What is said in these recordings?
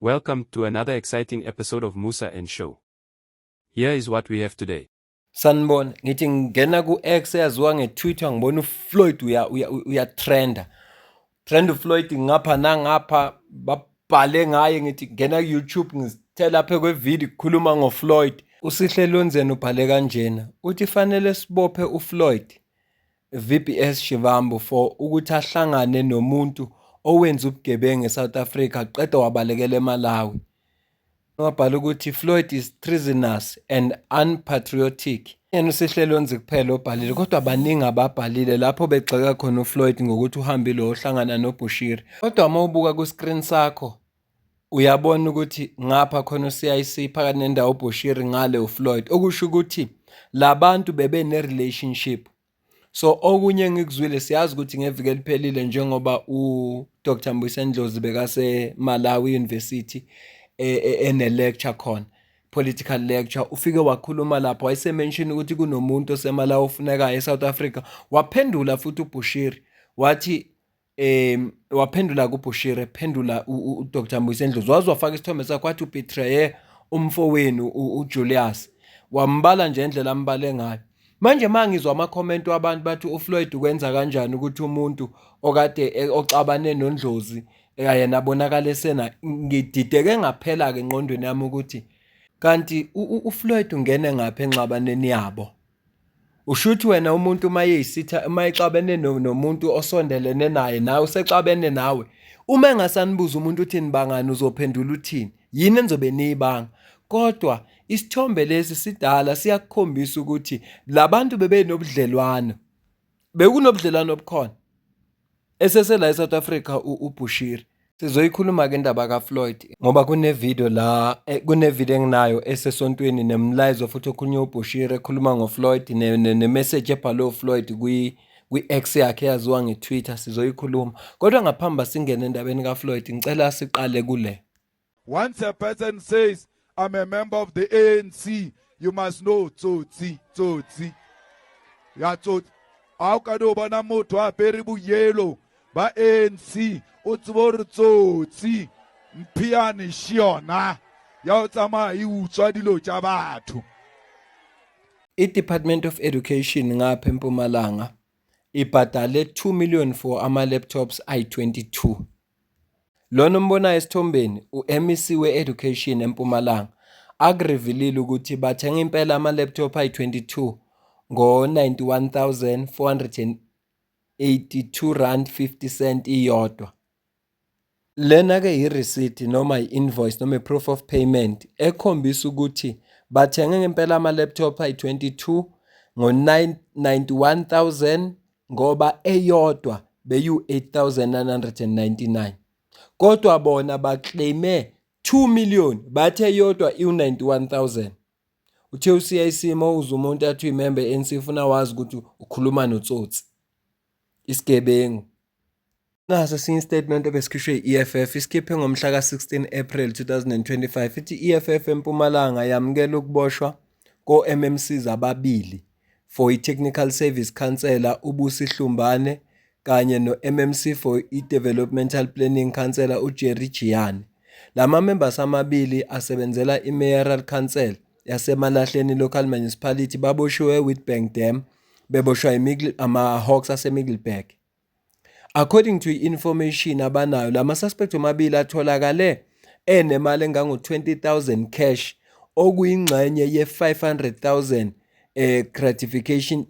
Welcome to another exciting episode of Musa and Show. Here is what we have today. Sanibona, ngithi ngingena ku-X eyaziwa nge-Twitter ngibona uFloyd uya uya uyatrenda. Trend uFloyd ngapha nangapha babhale ngaye ngithi ngena ku-YouTube ngizithela lapha kwe-video kukhuluma ngoFloyd. Usihle Lonzeni ubhale kanjena, uthi fanele sibophe uFloyd VBS Shivambu for ukuthi ahlangane nomuntu owenza ubugebengu eSouth Africa qeda wabalekela eMalawi. Wabhala ukuthi Floyd is treasonous and unpatriotic. Yena uSihle Lonzi kuphela obhalile kodwa baningi ababhalile lapho begxeka khona uFloyd ngokuthi uhambile wohlangana noBushiri. Kodwa uma ubuka ku-screen sakho uyabona ukuthi ngapha khona u-CIC phakathi nendawo uBushiri ngale uFloyd okusho ukuthi labantu bebe ne-relationship. So okunye engikuzwile siyazi ukuthi ngeviki eliphelile njengoba uDr Mbuyiseni Ndlozi bekase Malawi University ene lecture khona political lecture ufike wakhuluma lapho wayesemention ukuthi kunomuntu oseMalawi ofunekayo eSouth Africa waphendula futhi uBushiri wathi waphendula kuBushiri phendula uDr Mbuyiseni Ndlozi waze wafaka isithombe sakhe wathi ubetraye umfowenu uJulius wambala nje indlela ambale ngayo. Manje uma ngizwa ama-comment wabantu bathi uFloyd ukwenza kanjani ukuthi umuntu okade oxabane noNdlozi yena abonakale sena ngidideke ngaphela-ke engqondweni yami ukuthi kanti uFloyd ungene ngaphi engxabaneni yabo. Ushuthi wena umuntu uma eyisitha uma exabene nomuntu osondelene naye nawe usexabene nawe uma engasanibuza umuntu uthi nibangani uzophendula uthini yini enizobe niyibanga kodwa isithombe lesi sidala siyakukhombisa ukuthi labantu bebenobudlelwano bekunobudlelwano obukhona esesela eSouth Africa uBushiri. Sizoyikhuluma ke indaba kaFloyd ngoba kune-video la kune-video enginayo esesontweni nemlayezo futhi okhulunywa uBushiri ekhuluma ngoFloyd ne-message ebhalwe uFloyd kwi-X yakhe eyaziwa nge-Twitter sizoyikhuluma. Kodwa ngaphambi singene endabeni kaFloyd ngicela siqale kule. Once a person says, I'm a member of the ANC, you must know tsotsi, tsotsi. Ya tsotsi. Ha o ka no bona motho a apere boyelo ba ANC, o tsebe hore tsotsi mphiane še yona ya o tsamaya e utswa dilo tša batho. I-Department of Education ngapha eMpumalanga ibhadale 2 million for ama-laptops ayi-22. Lona ombonayo esithombeni u-MEC we-Education eMpumalanga akurevealile ukuthi bathenga impela ama-laptop ayi-22 ngo-R91 482 50 cent iyodwa. Lena-ke i-receipt noma i-invoice noma i-proof of payment ekhombisa ukuthi bathenge ngempela ama-laptop ayi-22 ngo-91 000 ngoba eyodwa beyu-8999 kodwa bona baclaime 2 million bathe eyodwa iwu-91 000. Uthe u-CIC uma uzwa umuntu athi uyimember ye-ANC ufuna wazi ukuthi ukhuluma notsotsi, isigebengu. Naso esinye istatement ebesikhishwe i-EFF isikhiphe ngomhla ka-16 April 2025 ithi i-EFF eMpumalanga yamukela ukuboshwa ko-MMCs ababili for i-Technical Service Councillor uBusi Hlumbane kanye no-MMC for i-Developmental Planning Councillor uJerry Jiyane. Lama members amabili asebenzela i-Mayoral Council yaseMalahleni Local Municipality baboshiwe eWitbank Dam beboshwa ama-Hawks aseMiddelburg. According to i-information abanayo lama suspect omabili atholakale enemali engango-20,000 cash okuyingxenye ye-500,000 gratification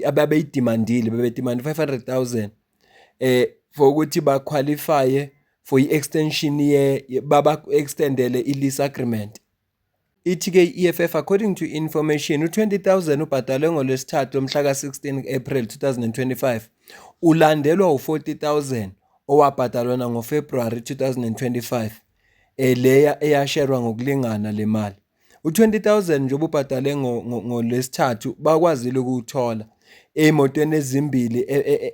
ababeyidemandile bebedemanda 500,000 for ukuthi baqualifye for i-extension ye baba extendele i-lease agreement. Ithi-ke i-EFF according to information u-20,000 ubhadalwe ngolwesithathu lomhla ka-16 April 2025 ulandelwa u-40,000 owabhadalwa nangoFebruary 2025 leya eyasherwa ngokulingana le mali. U-20,000 njengoba ubhadale ngolwesithathu bakwazile ukuwuthola ey'motweni ezimbili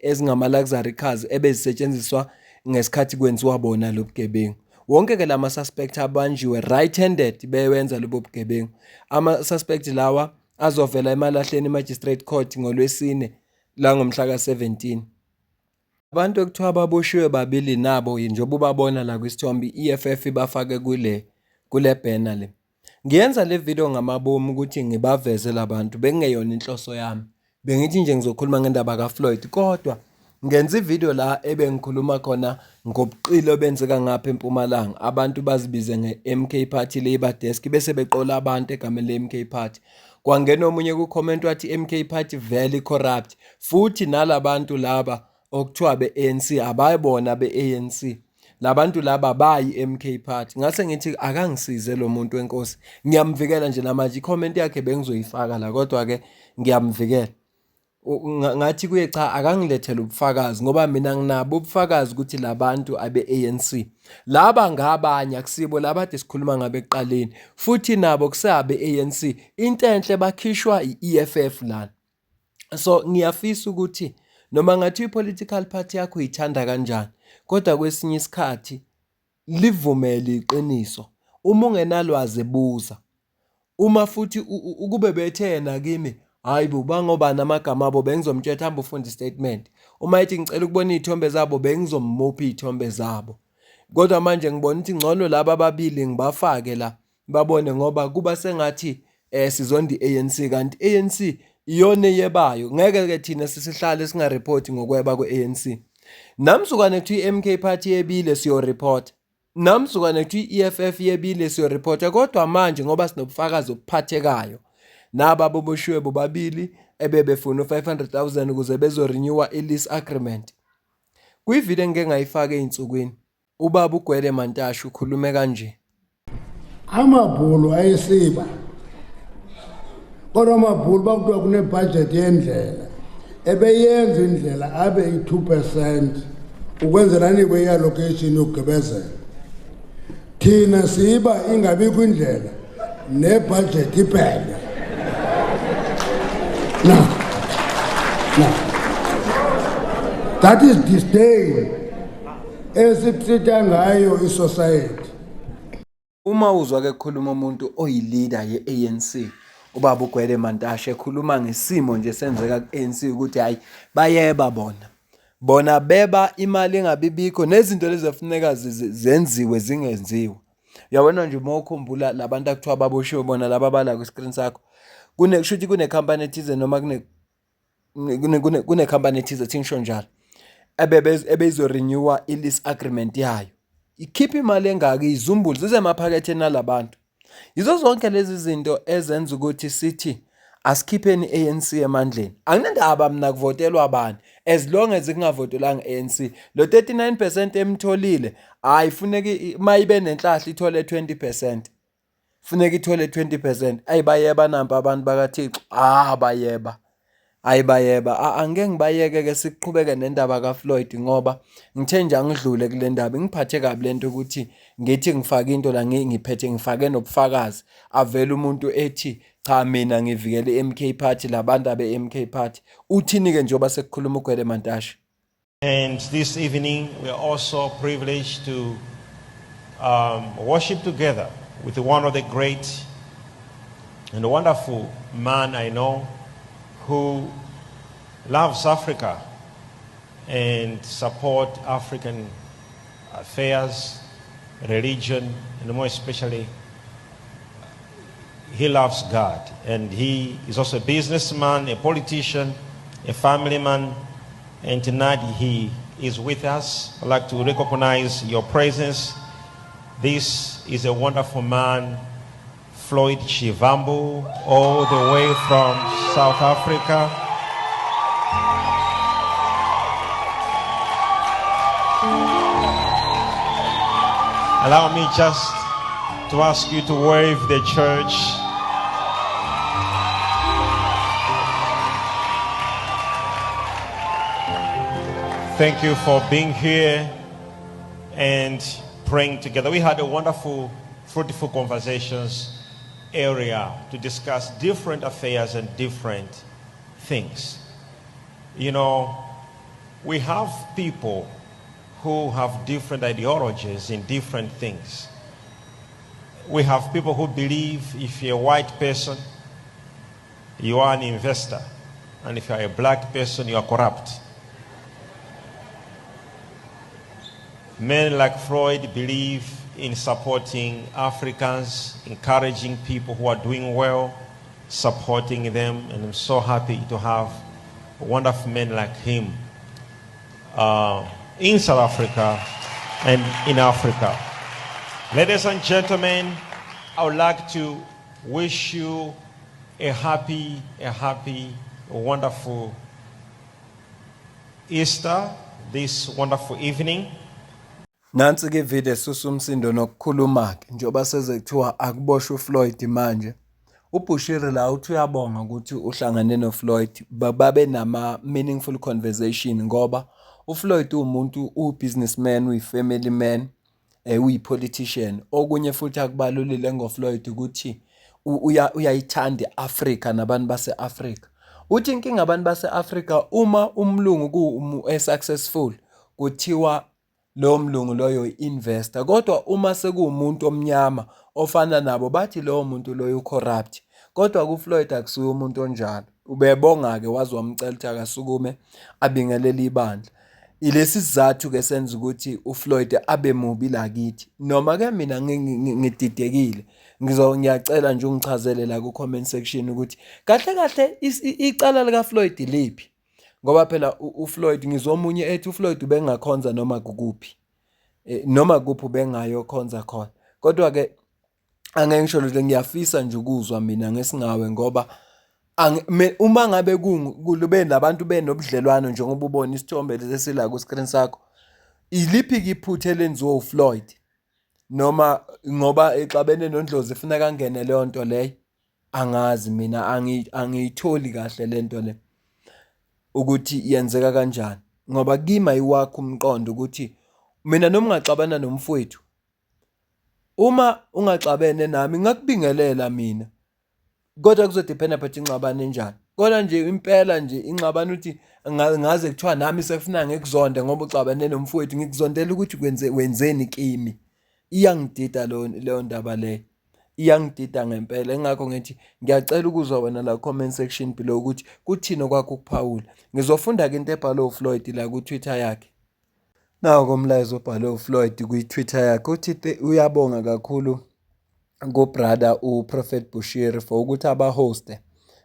ezingama-luxury cars ebezisetshenziswa ngesikhathi kwenziwa bona lo bugebengu. Wonke-ke lama suspect abanjiwe right handed bewenza lobo bugebengu. Ama-suspect lawa azovela eMalahleni Magistrate Court ngolwesine langomhla ka-17. Abantu ekuthiwa baboshiwe babili nabo njengoba ubabona la kwisithombe i-EFF ibafake kule banner le. Ngiyenza le video ngamabomu ukuthi ngibaveze labantu bekungeyona inhloso yami. Bengithi nje ngizokhuluma ngendaba kaFloyd kodwa ngenza ivideo la ebengikhuluma khona ngobuqili obenzeka ngapha eMpumalanga. Abantu bazibize nge-MK Party Labour Desk bese beqola abantu egameni le-MK Party. Kwangena omunye ku-comment wathi MK Party vele corrupt futhi nalabantu laba okuthiwa be-ANC abayibona be-ANC. Labantu laba bayi MK Party. Ngase ngithi akangisize lo muntu wenkosi. Ngiyamvikela nje namanje i-comment yakhe bengizoyifaka la kodwa ke ngiyamvikela. Ngathi kuye cha akangilethele ubufakazi ngoba mina nginabo ubufakazi ukuthi labantu abe-ANC laba ngabanye akusibo laba ade sikhuluma ngabe ekuqaleni futhi nabo kusabe ANC into enhle bakhishwa i-EFF lana. So ngiyafisa ukuthi noma ngathi i-political party yakho uyithanda kanjani kodwa kwesinye isikhathi livumele iqiniso. Uma ungenalwazi buza. Uma futhi ukube bethe yena kimi hayi bo bangobani amagama abo bengizomtshela hamba ufunde istatement. Uma ethi ngicela ukubona iy'thombe zabo bengizomupha iy'thombe zabo. Kodwa manje ngibona ukuthi ngcono laba ababili ngibafake la babone ngoba kuba sengathi sizonda i-ANC kanti i-ANC iyona eyebayo. Ngeke ke thina sisihlale singareport ngokweba kwe-ANC. Namzukwane kuthiwa i-MK Party yebile siyoreport. Namzukwane kuthiwa i-EFF yebile siyoreport kodwa manje ngoba sinobufakazi obuphathekayo. Naba aboboshiwe bobabili ebebefuna u-500,000 ukuze bezorenewa i-lease agreement. Kwividiyo engike ngayifaka ey'nsukwini, ubaba uGwede Mantashe ukhulume kanje. Amabhulu ayesiba kodwa amabhulu bakuthiwa kunebhajethi yendlela ebeyenza indlela abe i-2% ukwenzela anikwe i-allocation yokugqibezela. Thina siba ingabikho indlela nebhajethi iphele. Now, that is disdain esitreat ngayo isociety. Uma uzwa ke kukhuluma umuntu oyi-leader ye-ANC ubaba uGwede Mantashe ekhuluma ngesimo nje senzeka ku-ANC ukuthi hayi bayeba bona. Bona beba imali engabibikho nezinto lezi efuneka zenziwe zingenziwa. Uyabona nje uma ukhumbula labantu akuthiwa baboshiwe bona laba abala kwi-screen sakho. Kune kusho ukuthi kune-company ethize noma kune-company ethize thi ngisho njalo ebeyizorenewa i-lease agreement yayo. Ikhipha imali engaka izumbulu zizemaphaketheni nalabantu. Yizo zonke lezi zinto ezenza ukuthi sithi asikhipheni i-ANC emandleni. Anginandaba mina kuvotelwa bani as long as kungavotelwanga i-ANC. Lo 39% emtholile hayi funeka mayibe nenhlahla ithole 20%. Funeka ithole 20%. Ayi bayeba nampa abantu bakaThixo. Ah bayeba. Ayi bayeba. Angeke ngibayeke ke siqhubeke nendaba kaFloyd ngoba ngithe nje angidlule kule ndaba. Ingiphathe kabi lento ukuthi ngithi ngifake into la ngiphethe ngifake nobufakazi. Avele umuntu ethi cha mina ngivikele i-MK Party labantu abe-MK Party. Uthini ke njengoba sekukhuluma uGwede Mantashe? And this evening we are also privileged to worship together with one of the great and wonderful man I know who loves Africa and support African affairs, religion, and more especially he loves God. And he is also a businessman, a politician, a family man, and tonight he is with us. I'd like to recognize your presence. This is a wonderful man, Floyd Shivambu, all the way from South Africa. Allow me just to ask you to wave the church. Thank you for being here and praying together. We had a wonderful, fruitful conversations area to discuss different affairs and different things. You know, we have people who have different ideologies in different things. We have people who believe if you're a white person, you are an investor. And if you're a black person, you are corrupt. Men like Floyd believe in supporting Africans, encouraging people who are doing well, supporting them, and I'm so happy to have wonderful men like him in South Africa and in Africa. Ladies and gentlemen, I would like to wish you a happy, a happy, wonderful Easter this wonderful evening. Nansi ke video esusa umsindo nokukhuluma ke njengoba seze kuthiwa akuboshwe uFloyd manje. UBushiri la uthi uyabonga ukuthi uhlangane noFloyd babe nama meaningful conversation ngoba uFloyd uwumuntu uwu-businessman, uyi-family man, uyi-politician. Okunye futhi akubalulile ngoFloyd ukuthi uyayithanda i-Afrika nabantu base-Afrika. Uthi inkinga abantu base-Afrika uma umlungu e-successful kuthiwa lowo mlungu loyo i-investor, kodwa uma sekuwumuntu omnyama ofana nabo bathi lowo muntu loyo u-corrupt. Kodwa kuFloyd akusuye umuntu onjalo. Ubebonga-ke waze wamcela ukuthi akasukume abingelele ibandla. Ilesi sizathu-ke senza ukuthi uFloyd abe mubi la kithi. Noma-ke mina ngididekile, ngiyacela nje ungichazele la ku-comment section ukuthi kahle kahle icala likaFloyd liphi? Ngoba phela uFloyd ngizwa omunye ethi uFloyd ubengakhonza noma kukuphi. Noma kuphi ubengayokhonza khona. Kodwa-ke angeke ngisho lutho, ngiyafisa nje ukuzwa mina ngesingawe ngoba uma ngabe kube nabantu benobudlelwano njengoba ubona isithombe lesi esila ku-screen sakho, iliphi-ke iphutha elenziwe uFloyd? Noma ngoba exabene noNdlozi funeka angene leyo nto leyo? Angazi mina, angiyitholi kahle le nto le ukuthi yenzeka kanjani ngoba kimi ayiwakhi umqondo ukuthi mina noma ungaxabana nomfowethu, uma ungaxabene nami ngingakubingelela mina kodwa kuzodiphenda phethe ingxabano enjani. Kodwa nje impela nje ingxabano ukuthi ngaze kuthiwa nami sekufuna ngikuzonde ngoba uxabane nomfowethu, ngikuzondela ukuthi wenzeni kimi. Iyangidida leyo ndaba leyo. Iyangidida ngempela, ingakho ngithi ngiyacela ukuzwa wena la comment section below ukuthi kuthini okwakho ukuphawula. Ngizofunda-ke into ebhalwe uFloyd la ku-Twitter yakhe. Nawu-ke umlayezo obhalwe uFloyd kwi-Twitter yakhe, uthi uyabonga kakhulu ku-brother uProphet Bushiri for ukuthi abahoste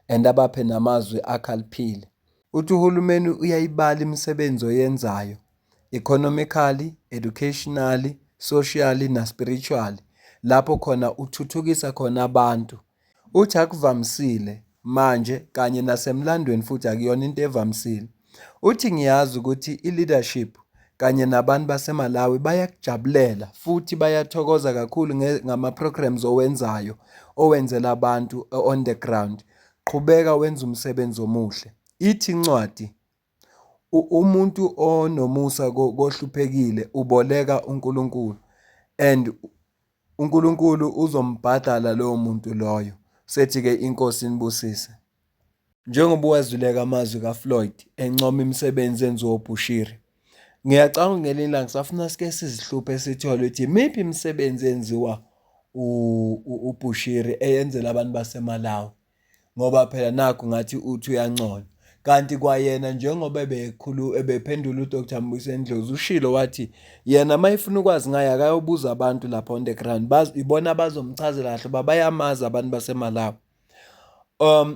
and abaphe namazwi akhaliphile. Uthi uhulumeni uyayibala imisebenzi oyenzayo economically, educationally, socially na-spiritually lapho khona uthuthukisa khona abantu. Uthi akuvamisile manje kanye nasemlandweni futhi akuyona into evamisile. Uthi ngiyazi ukuthi i-leadership kanye nabantu baseMalawi bayakujabulela futhi bayathokoza kakhulu ngama-programs owenzayo owenzela abantu on the ground. Qhubeka wenze umsebenzi omuhle. Ithi incwadi umuntu onomusa kohluphekile uboleka uNkulunkulu and uNkulunkulu uzombhadala lowo muntu loyo. Sethi-ke inkosi inibusise. Njengoba uwazwile-ke amazwi kaFloyd encoma imisebenzi enziwa uBushiri, ngiyacabanga ngelinye ilanga kusafuna sike sizihluphe sithole ukuthi imiphi imisebenzi enziwa uBushiri eyenzela abantu baseMalawi. Ngoba phela nakhu ngathi uthi uyanconywa. Kanti kwayena njengoba ebephendula uDr Mbuyiseni Ndlozi ushilo wathi yena uma efuna ukwazi ngaye akayobuza abantu lapha on the ground, ibona abazomchazela kahle uba bayamazi abantu baseMalawi.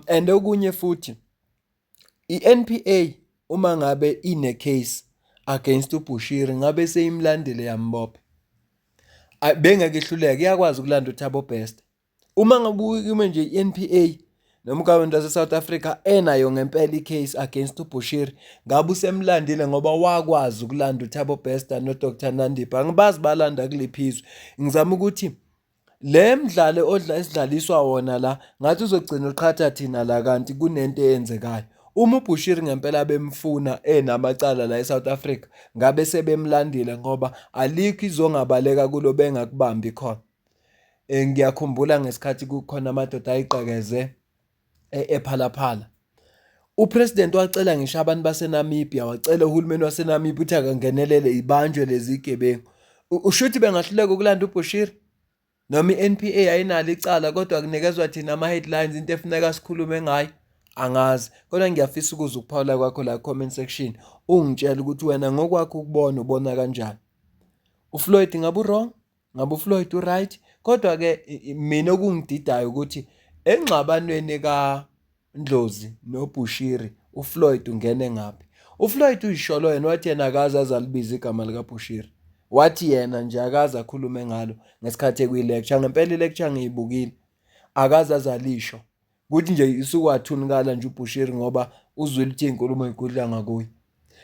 And okunye futhi i-N_P_A uma ngabe ine-case against uBushiri ngabe seyimlandile yambopha. Bengeke ihluleke, iyakwazi ukulanda uThabo Bester. Uma ngabe ume nje i-N_P_A noma u-government wase-South Africa enayo ngempela i-case against uBushiri, ngabe usemlandile ngoba wakwazi ukulanda uThabo Bester no-Dr Nandipha. Angibazi balanda kuliphi izwe. Ngizama ukuthi le mdlalo esidlaliswa wona la ngathi uzogcina uqhatha thina la kanti kunento eyenzekayo. Uma uBushiri ngempela bemfuna enamacala la eSouth Africa, ngabe sebemlandile ngoba alikho izwe ongabaleka kulo bengakubambi khona. Ngiyakhumbula ngesikhathi kukhona amadoda ayigqekeze ePhala Phala. U-president wacela ngisho abantu baseNamibia, wacela uhulumeni waseNamibia ukuthi akangenelele ibanjwe lezi gebengu. Usho ukuthi bengahluleka ukulanda uBushiri? Noma i-N_P_A ayinalo icala kodwa kunikezwa thina ama-headlines into efuneka sikhulume ngayo. Angazi, kodwa ngiyafisa ukuzwa ukuphawula kwakho la comment section, ungitshele ukuthi wena ngokwakho ukubona ubona kanjani. UFloyd ngabe u-wrong? Ngabe uFloyd u-right? Kodwa-ke mina okungididayo ukuthi engxabanweni kaNdlozi noBushiri uFloyd ungene ngaphi? UFloyd uyisholo yena wathi yena akaze aze alibize igama likaBushiri. Wathi yena nje akaze akhulume ngalo ngesikhathi ekwi-lecture. Ngempela i-lecture ngiyibukile. Akaze aze alisho. Kuthi nje isukwathunikala nje uBushiri ngoba uzwile ukuthi iy'nkulumo y'gudla ngakuye.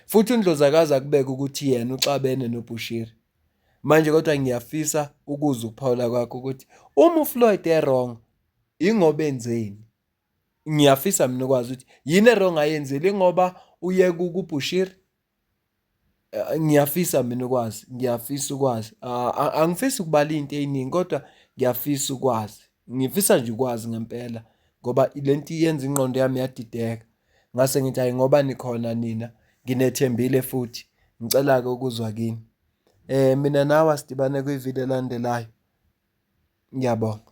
Futhi uNdlozi akaze akubeke ukuthi yena uxabene noBushiri. Manje kodwa ngiyafisa ukuzwa ukuphawula kwakho ukuthi uma uFloyd e-wrong ingoba enzeni? Ngiyafisa mina ukwazi ukuthi yini e-wrong ayenzile ingoba uye kuBushiri? Eh, ngiyafisa mina ukwazi, ngiyafisa ukwazi. Ah, angifisi ukubala izinto eziningi kodwa ngiyafisa ukwazi. Ngifisa nje ukwazi ngempela ngoba lento iyenza ingqondo yami yadideka. Ngase ngithi hayi ngoba nikhona nina nginethembile futhi ngicela-ke ukuzwa kini. Eh mina nawe asidibane kwividiyo elandelayo. Ngiyabonga.